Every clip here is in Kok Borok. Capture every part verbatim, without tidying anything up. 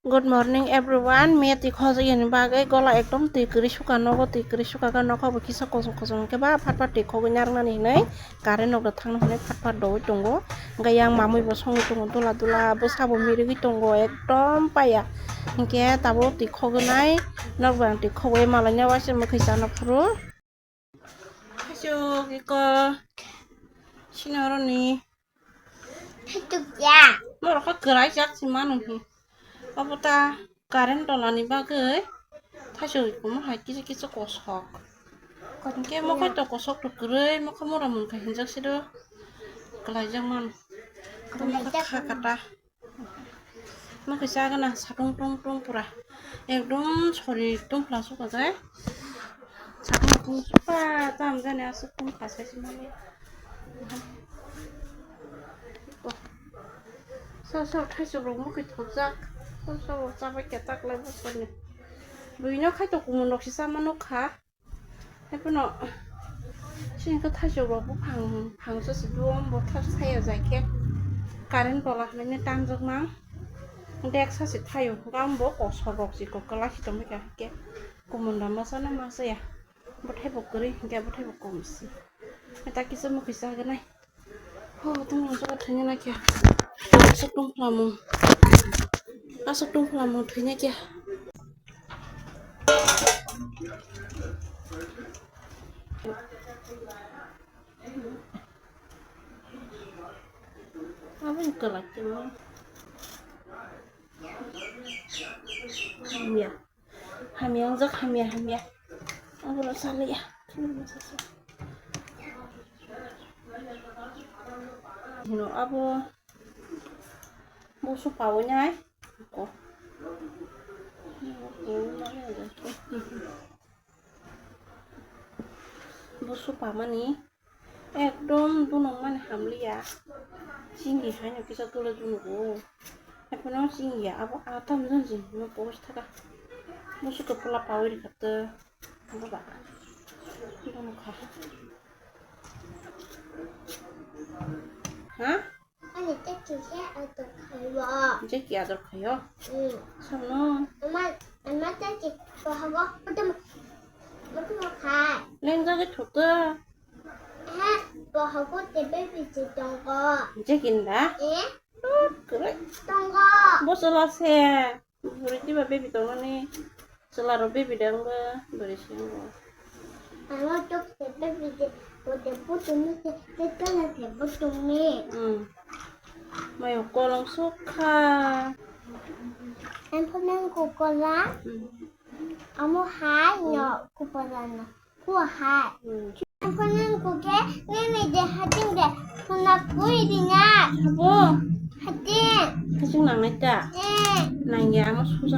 Good morning everyone. Miya twi khojak yani bagwi gola ekdom twi kwrwi suka, nogo twi kwrwi suka, nokha bo kisa kosong kosong khe ba phat phat twi khogwi narwknani hinwi current rok da thangna hwnwi phat phat doui tongo. Hwnkhe yang mamui bo songwi tongo dula dula, bwsa bo mirigwi tongo ekdom paya. Hwnkhe tabuk twi khogwi nai, nok bai ang twi khogwi malaina waisa mwkhwi chana phuru. Thaichuk iko sini oroni. Thaichuk ya. Norok kha kwrai jak si manu hi. Obo ta current tolani bagwi thaichuk iko mo hai kisa kisa kosok. Hwnkhe mo khai to kosok to kwrwi, mo kha mura mun khai hinjak si do. Kwlaijak manu. Kwlaijak. Kha kata. Mwkhwi chagana satung tung tung pura. Ekdom sori tungphla sukajai. Satung tung sukha tam jani aswk tungkha sai se mani. So so thaichuk rok mwkhwi thopjak. So so chabai khe taklai bosoni. Buino khai to kumun rok se chama nukha. Haiphano chini khe thaichuk rok buphang phangsa se duo, bo thas thaya jai khe current tola hwnwi tangjak mang. Deksa se thaio, gam bo kosor rok se kwklai se tongwi kha, hwnkhe kumun da masa na masa ya, bwthai bo kwrwi hwnkhe bwthai bo kom se. Ta kisa mwkhwi chaganai. Ho, tong nang jaga thwina na khe. Aswk tong phlamung. Aswk tong phlamung thwina khe. Aboni kwlai tongmo. Hamya. Hamya wngjak, hamya, hamya. Abono salaya. Hino abo busu pawi nai. Ko. Busu pamani. Ekdom dunok mani hamliya. Chini haino kisa tole dunogo. Ephano chini ya abo atam jon chini no post thaka. Musu to pula pawi rikha to. Abo ba. Dunok kha. Ha? Ani ta kisa ato khayo. Jeki ador khayo? Hmm. Samno? Ama, ama ta ki bohogo putum, putum khai. Lengjagwi thokto. Ha, bohogo te baby je tongo. Jeki nda? Eh? Tut, kwrwi. Tongo. Bo chwla se. Bwrwi diba baby tongmani, chwla rok baby da wngba, bwrwi se wngo. Amo tok se baby de, bo de butumi se, de tana se butumi. Hmm. Mayo kolom sukha. Ang pho nang kukola. Hmm. Amo hai no kukola no. Kuahai. Hmm. Ang pho nang kuke, mimi de hating de, phuna pui di na. Abo? Hating. Kasing nang nai ta? Eh. Nang ya, amo susa.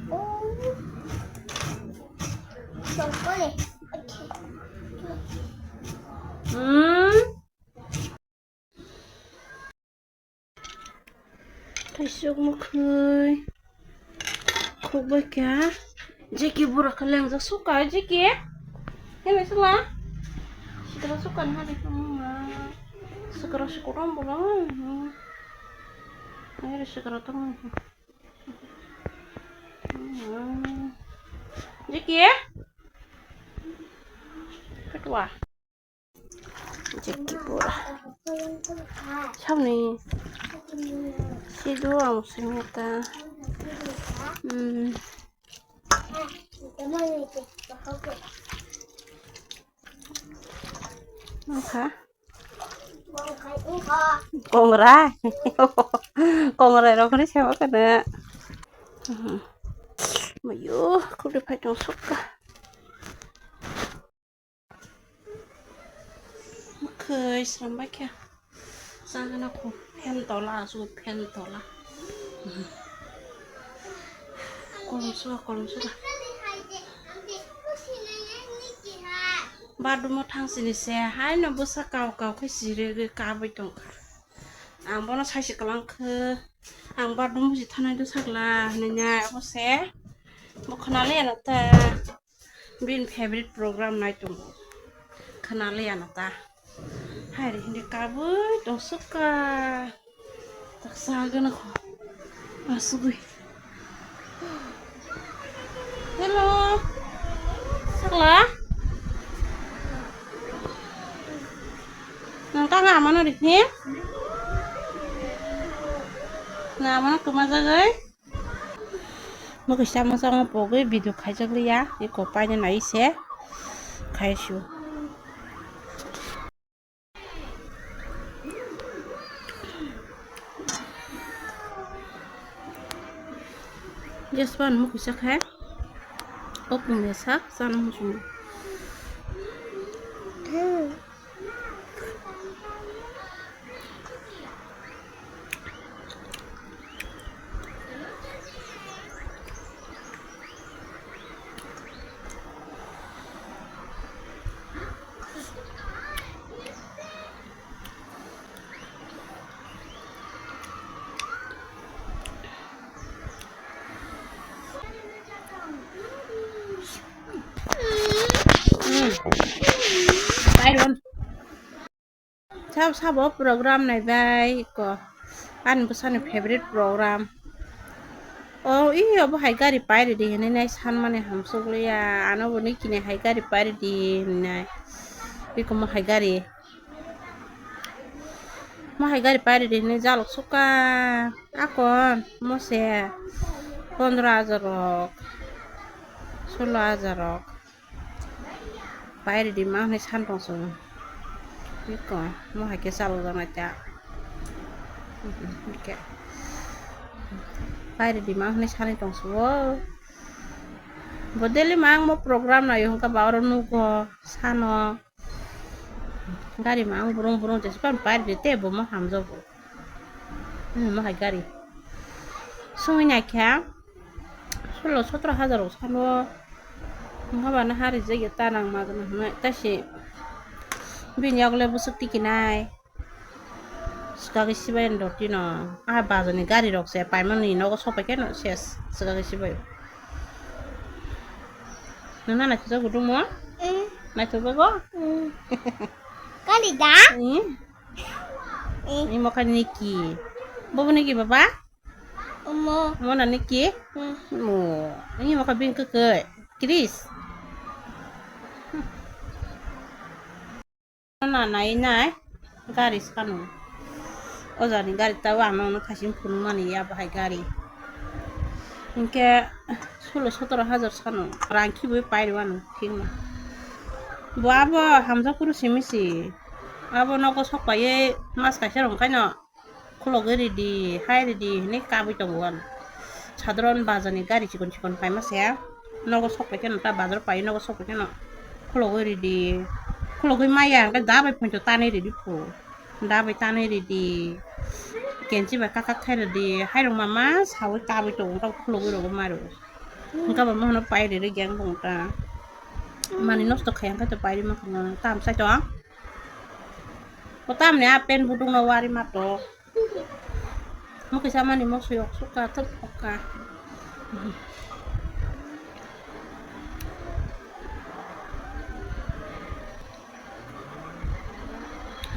Oh. Sokole. Okay. Hmm. Thaisuk mwkhwi khukbai kha. Jeki bura khe lengjak sukha, Jeki. Hene sula. Sikra sukha na hadi. Sikra sukha rom bolo. Ayo sikra tong. Jeki. Ketua. Jeki pura. Samni sidu ang sengeta. Hmm. Nokha. Kongra. Kongra rok ni sema kana. Mayo, kuli pai tong sukha. Mwkhwi srambai khe. Chagana khu fan tola, aswk fan tola. Kolom suga, kolom suga. Bathroom o thang sini se, haino bwsa kau kau khe sirigwi kabwi tongkha. Ang bono saisi kwlang khe, ang bathroom o si thanai do sakla hinwi nai, abo se bo khwnaliya na ta. Bini favorite program nai tongo. Khwnaliya na ta. Hai re, hindi kabui tong suka. Tak sagana ko. Asugui. Hello. Sakla. Nang tanga amano ri hi? Na amano kuma jagai? Mokisa mosong pogwi video khaijak liya. Iko paina nai se. Khaisu. Jaspan mokisa khai. Opung ya sak sana musumu. Sab sabo program naibai ko. Ani bwsani favorite program. O, i obo hai gari pai ridi hinwi nai sanmani hamsuk liya. Ano bo niki ni hai gari pai ridi hinwi nai. Iko mo hai gari. Mo hai gari pai ridi hinwi jalok suka. Akon mo se pondro hajar rok, solo hajar rok. Pai ridi ma hwnwi san tong chwng. Iko, mo hai khe chalok jak nai ta. Hwnkhe pai ridi ma hwnwi sanwi tong chwng o. Bo daily ma ang mo program naio hwnkhe ba oro nugo sano. Gari ma ang burung burung jesa pan pai ridi te bo mo hamjago. Hmm, mo hai gari. Sungwi naikha. Solo sotro hajar rok salo. Wngkha ba na hari jagya ta nang ma gana hwnwi. Taisi bini yokle bwswk tikinai. Swkagwi sibai rw tino. Ah, bajoni gari rok se paimani nogo sopai khe no ses. Swkagwi sibai. Nuna naithok jago dungmo? Mm. Naithok jago? Mm. Kali da? Mm. Mm. Imo kha Niki. Bobo Niki baba? Omo. Omo na Niki? Mm. Mo. Imo kha bini kwkwi. Chris. Na nai nai gari sano. O jani gari ta o ano no khaising phunukmani ya bahai gari. Hinkhe solo sotoro hajar sano rang khibiui pairwano thikno. Bo abo hamjak phuru simi si. Abo nogo sok paiwi mas kaisa rwngkhaino. Khulogwi ridi, hai ridi hinwi kabui tongo ano. Sadharon bazar ni gari chikon chikon paima se, nogo sok pai kheno ta bazar pai, nogo sok pai kheno khulogwi ridi, khulogwi maya hwnkhe da bai phoito tanwi ridi phu, da bai tanwi ridi, kenchi bai kak kak khai ridi, hairok ma ma saui kabui tongo, wngkha khulogwi rogwi mairu, wngkha ba mohano pai ridi gang tongo ta, mani nosto khai hwnkhe to pai rima khana tam sai tong. Bo tamni a pen budung no wari ma to. Mo kisa mani mo suyok suka thok pokka.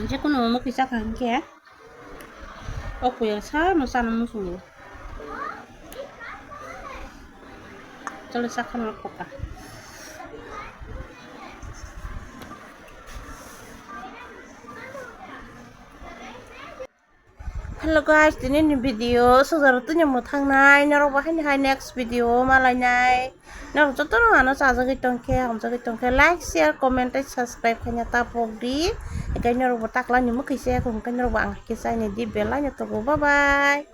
Je kono mo kisa kha hwnkhe o kuya sa no sana musungo. Chalo sakha no pokka. Hello guys, tini ni video sujaro tini mwthangnai, norok bo haini hai next video malainai. Norok joto no ano chajagwi tongkhe, hamjagwi tongkhe, like, share, comment tei subscribe khaina ta pokdi. Ekai norok bo takla ni mwkhwi se, hwnkhe norok bo ang hai khe chainai di, belai no togo, bye bye.